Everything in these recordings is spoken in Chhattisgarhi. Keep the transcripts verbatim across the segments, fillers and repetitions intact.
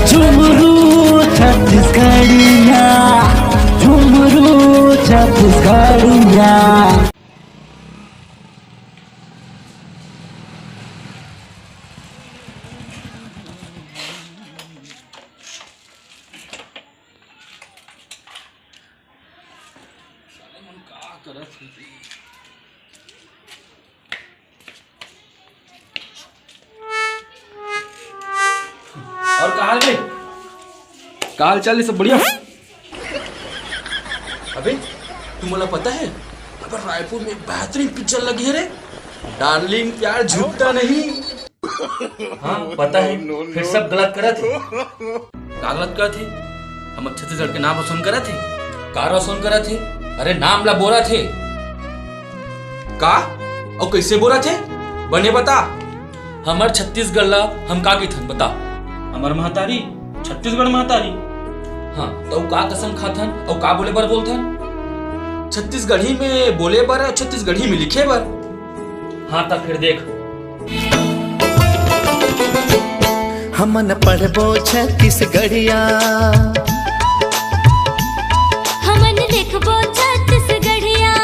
झुमरू छत्तीसगढ़िया, झुमरू छत्तीसगढ़िया। साले मन का करत हे रे? और का हाल रे? का हाल चाल है? सब बढ़िया? अबे, तुमला पता है, अबे रायपुर में बेहतरीन पिक्चर लगी है रे, डार्लिंग प्यार झुकता नहीं। हाँ, पता है, फिर सब गलत करत हे। का गलत करत हे? हमर छत्तीसगढ़ के नाम रोशन करत हे। का रोशन करत हे? अरे, नाम ला बोलत हे। का? अउ कैसे बोलत हे? बने बता। हमर छत्तीसगढ़ ला हम का कहिथन, बता? हमर महतारी, छत्तीसगढ़ महतारी। हाँ, त अउ का कसम खाथन, अउ का बोले बर बोलथन? छत्तीसगढ़ी में बोले बर, अउ छत्तीसगढ़ी में लिखे बर। हाँ, त फिर देख। हमन पढ़बो छत्तीसगढ़िया। हमन लिखबो छत्तीसगढ़िया।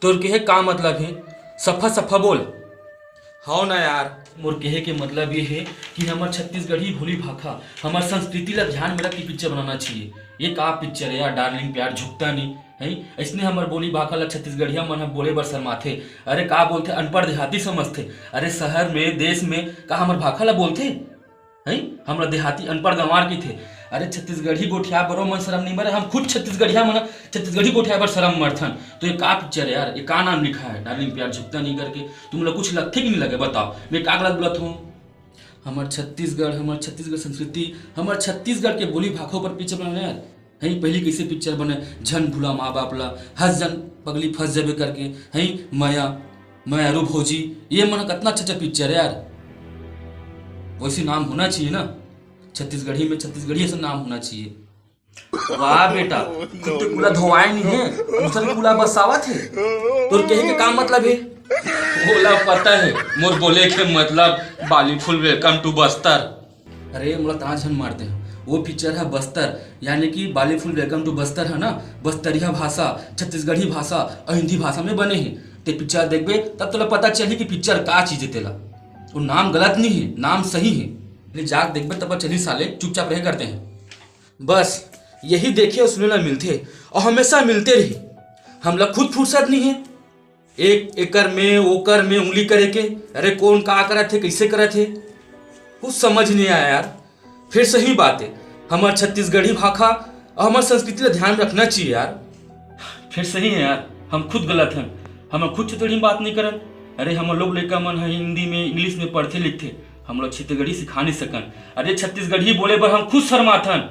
तोर कहे का मतलब हे? सफा सफा बोल। हव ना यार। मोर कहे के मतलब ये हे कि हमर छत्तीसगढ़ी बोली भाखा, हमर संस्कृति ला ध्यान में रख के पिक्चर बनाना चाहिए। ये का पिक्चर है यार, डार्लिंग प्यार झुकता नहीं है। इसने हमर बोली भाखा ला छत्तीसगढ़िया मन ह बोले बर शर्माथे। अरे का बोलथे, अनपढ़ देहाती समझथे। अरे शहर में, देश में का हमर भाखा ला बोलथे? हैं? हमला देहाती अनपढ़ गंवार कहिथे। अरे छत्तीसगढ़ी गोठिया बरो मन शरम नहीं मरे, हम खुद छत्तीसगढ़िया मन छत्तीसगढ़ी गोठिया बर शरम मरथन। तो ये का पिक्चर है यार, ये का नाम लिखा है डार्लिंग प्यार झुकता नहीं करके? तुमला कुछ लगथे कि नहीं लगे, बताओ, मैं का गलत बोलत हूँ? हमर छत्तीसगढ़, हमर छत्तीसगढ़ संस्कृति, हमर छत्तीसगढ़ के बोली भाखा पर पिक्चर बना यार। हैं, पहली कैसे पिक्चर बने, झन भूला माँ बाप ला, हंस झन पगली फंस जाबे करके, हैं, मया, मयारू भौजी, ये मन कतना अच्छा अच्छा पिक्चर है यार। वैसे नाम होना चाहिए ना, छत्तीसगढ़ी में छत्तीसगढ़ी ऐसा नाम होना चाहिए। वाह बेटा, खुद के कूला धोवाए नहीं है, दूसर के कूला बरसावत है। तोर कहे के का मतलब है? ओला पता है, मोर बोले के मतलब बाली फूल welcome to बस्तर। अरे मोला ताना झन मारते हैं, वो पिक्चर है बस्तर, यानी कि बाली फूल welcome to बस्तर है ना, बस्तरिया भाषा, छत्तीसगढ़ी भाषा और हिंदी भाषा में बने हैं। ते पिक्चर देखबे तब तोला पता चली कि पिक्चर का चीज है तेला। वो नाम गलत नहीं है, नाम सही है। ले जाके देखबे तब चली साले, चुपचाप रहे करते हैं। बस यही देखे और सुने ला मिलथे और हमेशा मिलते रही। हमला खुद फुर्सत नहीं है एक एकर में ओकर में उंगली करे के। अरे कौन का करत हे, कैसे करत हे, कुछ समझ नहीं आया यार। फिर सही बात है, हमर छत्तीसगढ़ी भाखा और हमर संस्कृति ला ध्यान रखना चाहिए यार। फिर सही है यार, हम खुद गलत हन, हम खुद छत्तीसगढ़ी में बात नहीं करन। अरे हमर लोग लइका मन ह हिंदी में, इंग्लिश में पढ़थे लिखथे, हम लोग छत्तीसगढ़ी सिखा नहीं सकन। अरे छत्तीसगढ़ी बोले बर हम खुद शर्माथन।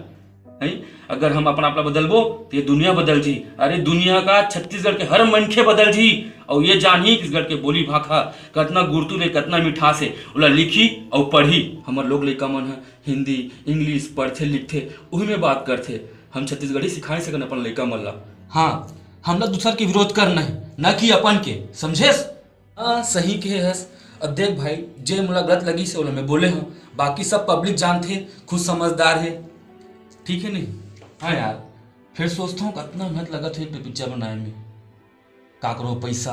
हैं? अगर हम अपन आप ला बदलबो, तो ये दुनिया बदल जी। अरे दुनिया का, छत्तीसगढ़ के हर मनखे बदल जी। और ये जानही छत्तीसगढ़ के बोली भाखा कतना गुरतुर हे, कतना मिठास हे, ओला लिखी और पढ़ी। हमर लोग लइका मन ह हिंदी, इंग्लिश पढ़थे लिखथे, उही में बात करथे। हम छत्तीसगढ़ी सिखाए सकन अपन लइका मन ला। हाँ, हमला दूसर के विरोध करना है, ना कि अपन के, समझेस? हाँ, सही कहे हस। अब देख भाई, जे मोला गलत लगिस हे, ओला मैं बोले हूँ, बाकी सब पब्लिक जानथे, खुद समझदार हे, ठीक है नहीं? हाँ यार, फिर सोचता हूँ, कतना मेहनत लगत होही पिक्चर बनाए में, काकरो पैसा,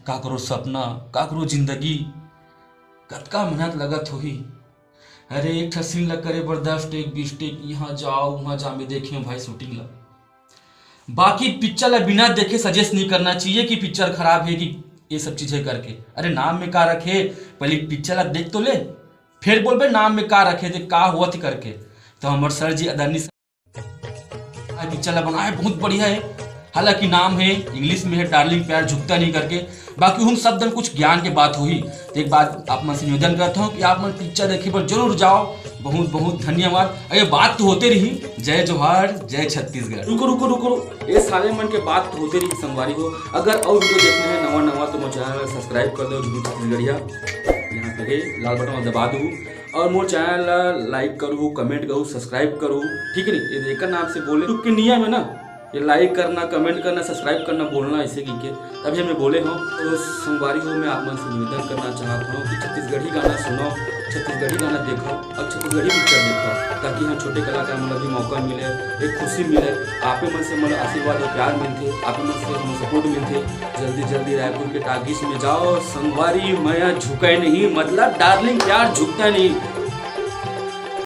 काकरो सपना, काकरो जिंदगी, कतका मेहनत लगत होही। अरे, एक ठा सीन ला करे बर दस टेक, बीस टेक, यहाँ जाओ, वहाँ जा, मैं देखे हूँ भाई शूटिंग ला। बाकी पिक्चर ला बिना देखे सजेस्ट नहीं करना चाहिए कि पिक्चर खराब है कि ये सब चीजें करके। अरे नाम में का रखे, पहले पिक्चर ला देख तो ले, फिर बोलबे नाम में का रखे थे, का हुआ थे करके। तो हमर सर जी आदरणीय सर, पिक्चर ला बनाए बहुत बढ़िया है, हालांकि नाम है इंग्लिश में है डार्लिंग प्यार झुकता नहीं करके, बाकी उन शब्द में कुछ ज्ञान के बात होही। तो एक बात आप मन से निवेदन करता हूँ कि आप मन पिक्चर देखे पर जरूर जाओ। बहुत बहुत धन्यवाद। अरे बात तो होते रही, जय जोहार, जय छत्तीसगढ़। रुको रुको रुको रुको, ये साले मन के बात तो होते रही संगवारी हो। अगर और वीडियो देखना है नवा नवा तो मोर चैनल सब्सक्राइब कर दो, झूठी छत्तीसगढ़िया यहाँ पे है, लाल बटन दबा दो। और मोर चैनल ला लाइक करू, कमेंट करू, सब्सक्राइब करू, ठीक है नहीं? ये एकर नाम से बोले, चुप के नियम है ना, ये like करना, comment करना, subscribe करना बोलना ऐसे की के तभी मैं बोले हूँ। तो संगवारी हो, मैं आप मन से निवेदन करना चाहत हूँ कि छत्तीसगढ़ी गाना सुनो, छत्तीसगढ़ी गाना देखो, अब छत्तीसगढ़ी पिक्चर देखो, ताकि हम छोटे कलाकार मन ला भी मौका मिले, एक खुशी मिले। आपे मन से मन आशीर्वाद और प्यार मिलथे, आपे मन से हम सपोर्ट मिलथे। जल्दी जल्दी रायपुर के टाकीज में जाओ संगवारी, मया झुकाय नहीं, मतलब डार्लिंग प्यार झुकता नहीं।